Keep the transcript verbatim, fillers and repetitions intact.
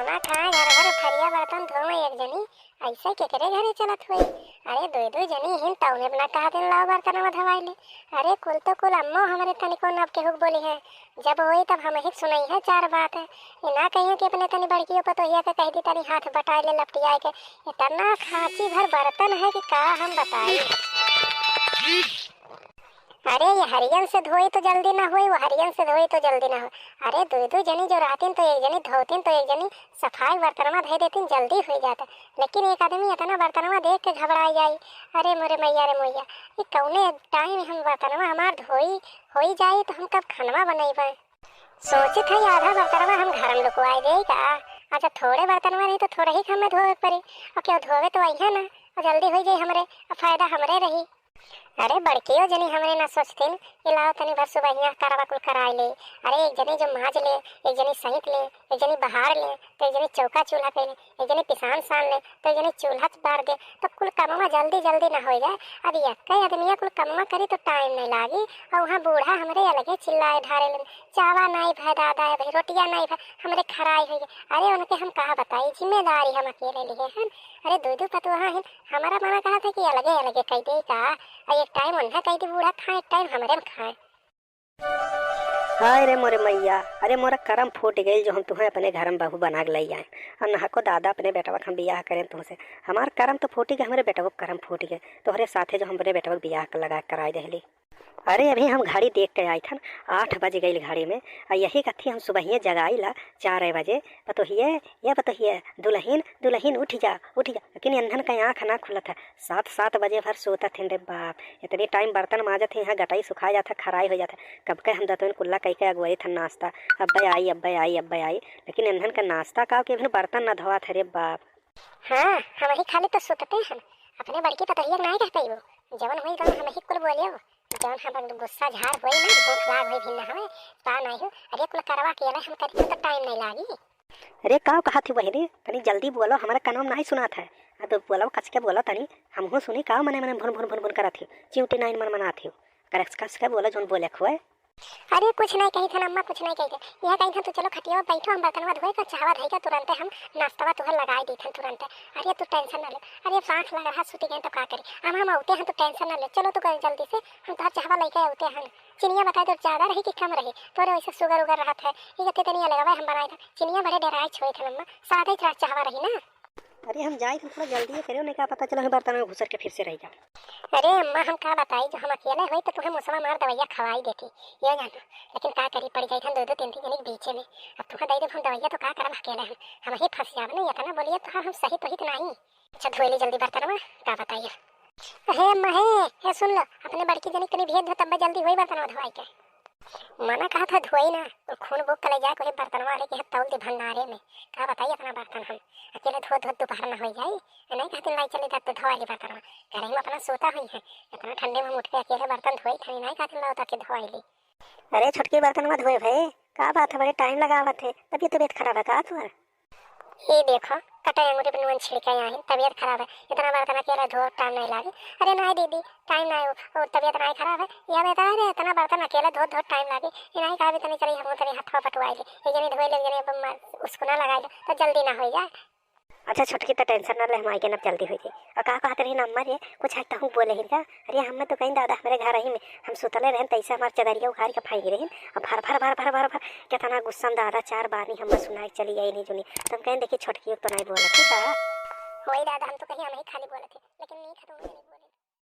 खाना खाए, घर घर थरिया बर्तन धोवे एक जनी, ऐसे केकरे घरे चलत होई? अरे दुइ दुइ जनी हिन, तौने अपना कहा दिन लाओ बर्तनवा धोवाई ले। अरे कुल तो कुल अम्मो हमरे तनिको न अब केहू के बोली है, जब होई तब हमही के सुनइहैं चार बात। ये ना कहिहैं कि अपने तनी बड़कियो पतोहिया के कहि दी तनी हाथ बटाई ले लपटियाए के। इतना खाँची भर बर्तन है कि का हम बताई। अरे ये हरियन से धोई तो जल्दी ना होई, वो हरियन से धोई तो जल्दी ना होई। अरे दुइ दुइ जनी जो रहतिन तो एक जनी धोतिन तो एक जनी सफाई बर्तनवा धइ देतिन, जल्दी होइ जात। लेकिन एक आदमी इतना बर्तनवा देख के घबराइ जाई। अरे मोरे मइया रे मइया, ये कौने टाइम हम बर्तनवा हमार धोई होइ जाई तो हम कब खनवा बनइबे? सोचित हई आधा बर्तनवा हम घर में लुकवाइ देई का? अच्छा थोड़े बर्तनवा रही तो थोड़े ही के हमें धोवे के पड़ी। और केहू धोवे तो अइहैं ना, और जल्दी होइ जाई हमरे, और फायदा हमरे रही। अरे बड़कियो जनी हमरे ना सोचतिन कि लाओ तनी भर सुबहिया करवा कुल कराइ ले। अरे एक जनी जो माज ले, एक जनी सैंत ले, एक जनी बहार ले, तो एक जनी चौका चूल्हा कइ ले, एक जनी पिसान सान ले, तो एक जनी चूल्हा बार दे, तो कुल कमवा जल्दी जल्दी ना होइ जाए। अब एक्के आदमिया कुल कमवा करी तो टाइम नहीं लागी, और वहाँ बूढ़ा हमरे अलगे चिल्लाए ढारे लन, चावा नाई भय दादा है भाई, रोटिया नाई भय, हमरे खराई होइ गए। अरे उनके हम कहा बताई, जिम्मेदारी हम अकेले लिए हन। अरे दुइ दुइ पतोहा हन, हमारा मना कहा था कि अलगे अलगे कइ दे का, और एक टाइम उन्हें कइ दी बूढ़ा खाए, एक टाइम हमरे में खाए। हाय रे मोरे मइया, अरे मोरा करम फूट गइल जो हम तुहें अपने घर में बहू बना के लइ आए। और नहको दादा अपने बेटवा के हम बियाह करें तुमसे। हमार करम तो फूटी गए, हमरे बेटवो के करम फूट गए। तोहरे साथे जो हमरे बेटवा के बियाह कर लगा कराइ देहली। अरे अभी हम घड़ी देख के आइत हन, आठ बज गइल घड़ी में। आ यही कथी हम सुबहिए जगाई ला चार बजे, पतोहिए, ये पतोहिए, दुलहिन, दुलहिन उठ जा, उठ जा। लेकिन एन्हन के आँख ना खुलत है। सात, सात बजे भर सोतत हिन रे बाप। इतनी टाइम बर्तन माजत है, यहाँ गटाई सुखा जात है, खराई हो जात है। कब के हम दतुइन कुल्ला कई के अगुवाई थन नाश्ता, अब्बे आई, अब्बे आई, अब्बे आई। लेकिन इन्हन का नाश्ता का कि अभी बर्तन ना धोआ थे रे बाप। हाँ, हम ही खाली तो सुतते हैं। अपने बड़की पतोहिया के नाई कह पाइबो। जवन होई तवन हम ही कुल बोलियो। जवन हम गुस्सा झार होई ना, भूख लाग होई भी ना होई, ता नाई हो। अरे कुल करवा के अकेले हम करी तो टाइम नहीं लागी। अरे, काव कहत ही बहिनी? तनी जल्दी बोलो, हमरे कनवा में नाहीं सुनात है। अब बोलो, कस के बोलो तनी, हमहू सुनी, काव मने मने भुन भुन भुन भुन करत ही, चिउटी नाहीं मन मनात ही। कस, कस के बोलो, जौन बोले के होए। अरे, कुछ नाहीं कही थन अम्मा, कुछ नाहीं कही थन। यह कही थन, तू चलो खटिया बैठो, हम बर्तनवा धोए का चाहवा धई का तुरंते हम नाश्तवा तुहर लगाई दी थन तुरंते। अरे, तू tension ना ले। अरे, सांस लग रहा, सूती गए तो का करी? हम, हम आउते हैं, तू tension ना ले। चलो, तू कर जल्दी से, हम तुहर चाहवा लेके आउते हैं। चिनिया बताए तो ज्यादा रही कि कम रही? तोरे वैसे sugar उगर रहत है, ये कहते तनी अलगवा हम बनाए था। चिनिया बड़े डेराए छोए थे अम्मा, सादा ही चाहवा रही ना। अरे हम जाए थे थोड़ा जल्दी है, फिर उन्हें क्या पता चला हम बर्तन में घुसर के फिर से रह जाओ। अरे अम्मा हम का बताई, जो हम अकेले होई तो तुम्हें मुसवा मार दवाइया खवाई देती, ये जानो। लेकिन का करी, पड़ जाई थे दो दो तीन तीन जने के बीचे में। अब तुम्हें दे दे हम दवाइया तो का करब अकेले हम, हम ही फंस जाब नहीं, इतना बोलिए तो हम सही तो हित नहीं। अच्छा धोए ली जल्दी बर्तनवा, का बताइए। हे अम्मा हे, हे सुन लो, अपने बड़की जनी तनी भेज दो, तब जल्दी होई बर्तनवा धोवाई के। मना कहा था धोई ना, तो खून बुक कले जाए कोई बर्तनवा वाले के हाथ तौल दे भंडारे में। का बताइए इतना बर्तन हम अकेले धो धो दोपहर में होई जाई। नहीं कहते लाई चले जाते धोवाई बर्तनवा, घर में अपना सोता हुई है। इतना ठंडे में उठ के अकेले बर्तन धोई था, नहीं कहते लाओ ताके धोवाई ली। अरे छोटकी बर्तनवा धोए भाई, का बात है, बड़े टाइम लगावत है, तबीयत तबीयत खराब है का तुम्हारा? ई देखो, कटे अंगुरी पे नून छिड़के आहिन, तबीयत खराब है, इतना बर्तन अकेले धो टाइम नहीं लागे। अरे नहीं दीदी, टाइम नहीं हो, ओ, तबीयत नहीं खराब है। यह बेटा, अरे इतना बर्तन अकेले धो धो टाइम लागे, ये नहीं कहा भी तनी चली हम तनी हथवा पटवाई ले, एक जनी धोई ले, एक जनी अपन मा-, उसको ना लगाई ले, तो जल्दी ना हो जाए। अच्छा छोटकी, तो tension ना ले, हम आइके ना जल्दी हो जाए। और का कहत रही ना अम्मा रे, कुछ है तहूँ बोले ही का? अरे हमें तो कहीं दादा हमारे घर ही में हम सुतले रहन, तैसे हमार चदरिया उखाड़ के फाइक रहन, अब भर भर भर भर भर भर कितना गुस्सा में दादा चार बानी हम सुनाए चली आई नहीं जुनी। तो हम कहें देखी छोटकी तो नहीं बोलत ही का? वही दादा, हम तो कहीं हम ही खाली बोलत है, लेकिन नीक है तो वही नहीं।